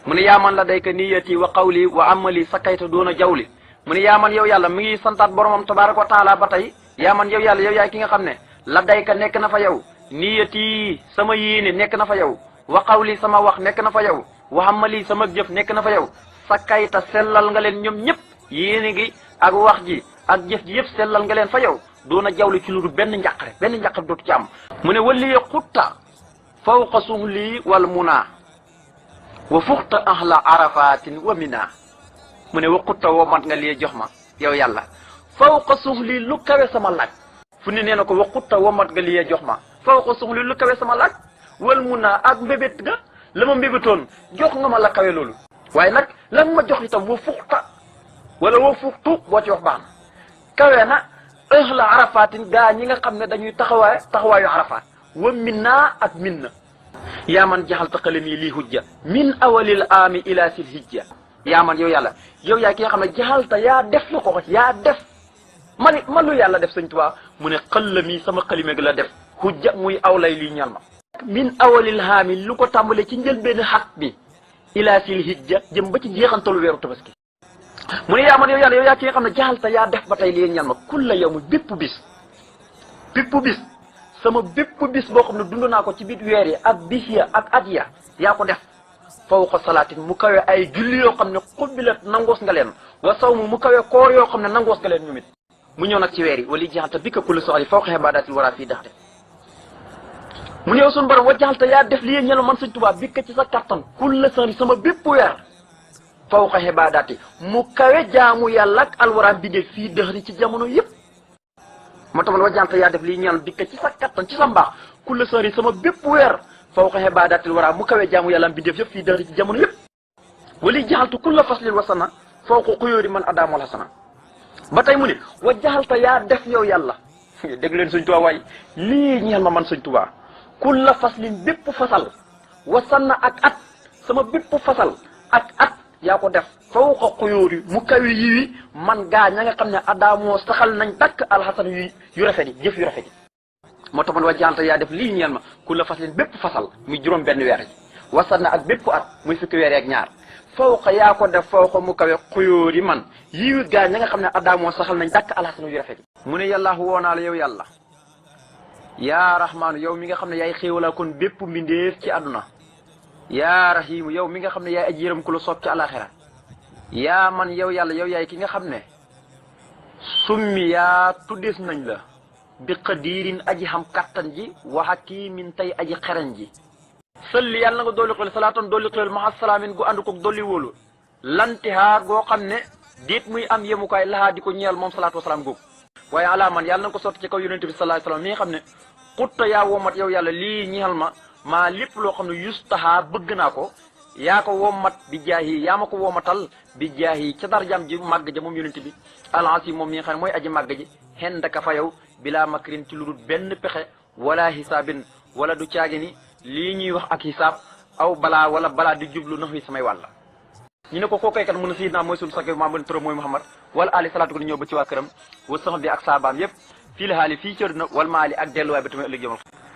mu ne yaa man la dayka niyati wa qawli wa amali sakayta doona jawli mu ne yaa man yow yàlla mi ngi santaat boromam tabaraka wa taala ba tey yaa man yow yàlla yow yaay ki nga xam ne la dayka nekk na fa yow niyati sama yéene nekk na fa yow wa qawli sama wax nekk na fa yow wa amali sama jëf nekk na fa yow sakayta sellal nga leen ñoom ñëpp yéene gi ak wax ji ak jëf ji yëpp sellal nga leen fa yow doona jawli ci lu dul benn njàqare dootu ci am mu ne walli xutta fawqa suhli wal muna wa fuxta ahla arafatin wa mina mu ne wa xutta woo mat nga lii jox ma yow yàlla fawqa suhli lu kawe sama laaj fu ne nee na ko wa xutta woo mat nga lii jox ma fawqa suhli lu kawe sama laaj wal muna ak mbébét nga la ma mbébétoon jox nga ma la kawe loolu waaye nag lan ma jox itam wa fuxta wala wa fuxtu boo ci wax baax na kawe na ahla arafatin gaa ñi nga xam ne dañuy taxawaayu arafaat wa minna ak minna yaa man jaxalta qalami lii hujja min awalil aami ila sil hijja yaa man yow yàlla yow yaa ki nga xam ne jaxalta yaa def la ko yaa def man lu yàlla def sëñ Tuubaa mu ne qalami sama xalime gi la def hujja muy awlay lii ñal ma min awalil aami lu ko tàmbale ci njëlbéen xat bi ila sil hijja jëm ba ci jeexantalu weeru tabaski mu ne yaa man yow yàlla yow yaa ki nga xam ne jaxalta yaa def ba tey lii ñal ma kulla yow mu bépp bis sama bépp bis boo xam ne dund naa ko ci biir weer yi ak bis ya ak at ya yaa ko def fawqa salaatin mu kawe ay julli yoo xam ne xubbilat nangoos nga leen wa saw mu kawe koor yoo xam ne nangoos nga leen ñu mit mu ñëw nag ci weer yi wala jaxalta bi ka kulli soxli fawqa ibadatil wara fii daxte mu ñëw suñu borom wa jaxalta yaa def lii ñel man Sëñ Tuubaa bi ka ci sa kattan kulli soxli sama bépp weer fawqa ibadati mu kawe jaamu yàlla ak alwara bindee fii dëxri ci jamono yëpp moo tax man wajjante yaa def lii ñaan dikk ci sa kattan ci sa mbaax kulla sari sama bépp weer fawqa ibadatil wara mu kawee jaamu yàlla bi def yëpp fii dëxri ci jamono yëpp wali jaxaltu kulla faslin wasana fawqa xuyóori man adaamul hasana ba tey mu ne wa jaxalta yaa def yow yàlla dégg leen Sëñ Tuubaa waay lii ñeel ma man Sëñ Tuubaa kulla faslin bépp fasal wasana ak at sama bépp fasal ak at yaa ko def fawqa xuyóori mu kawe yiwi man gaa ña nga xam ne adaamoo saxal nañ takk alxasan yu rafet yi jëf yu rafet yi moo tax man wa janta yaa def lii ñeel ma ku la faslin bépp fasal muy juróom benn weer yi wasal na ak bépp at muy fukki weer ak ñaar fawqa yaa ko def fawqa mu kawe xuyóori man yiwi gaa ña nga xam ne adaamoo saxal nañ takk alxasan yu rafet yi mu ne yàllaahu woonaa la yow yàlla yaa rahmaanu yow mi nga xam ne yaay xéewalaa kon bépp mbindeef ci àdduna yaa rahimu yow mi nga xam ne yaay aji yërëm ku la soob ci alaxira yaa man yow yàlla yow yaay ki nga xam ne summi yaa tuddees nañ la bi qadirin aji xam kattan ji wa hakimin tey aji xereñ ji sëlli yàlla na nga dolli xel salaatan dolli xel maha salaamin gu ànd koog dolli wóolu lantihaa goo xam ne déet muy am yemukaay lahaa di ko ñeel moom salaatu wasalaam googu waaye alaa man yàlla na nga ko sotti ci kaw yonente bi sallallahu alayhi wasallam mi nga xam ne xutta yaa womat yow yàlla lii ñeexal ma maa lépp loo xam ne yustaha bëgg naa ko yaa ko womat bi jaahi yaa ma ko womatal bi jaahi ca darjam ji màgg ja moom yonente bi alhansi moom mi nga xam ne mooy aji màgg ji xen daka fa yow bilaa makrin ci lu dul benn pexe wala hisaabin wala du caagi ni lii ñuy wax ak hisaab aw balaa wala balaa di jublu nax wi samay wàlla ñu ne ko koo koykat mun a sayidna mooy suñu sakk maa bon trop mooy Muhammad wala ali salaatu ko di ñëw ba ci waa këram wa sax bi ak saabaam yëpp fii la xaali fii ci àdduna wal maali ak delluwaay ba tamit ëllëg jëmal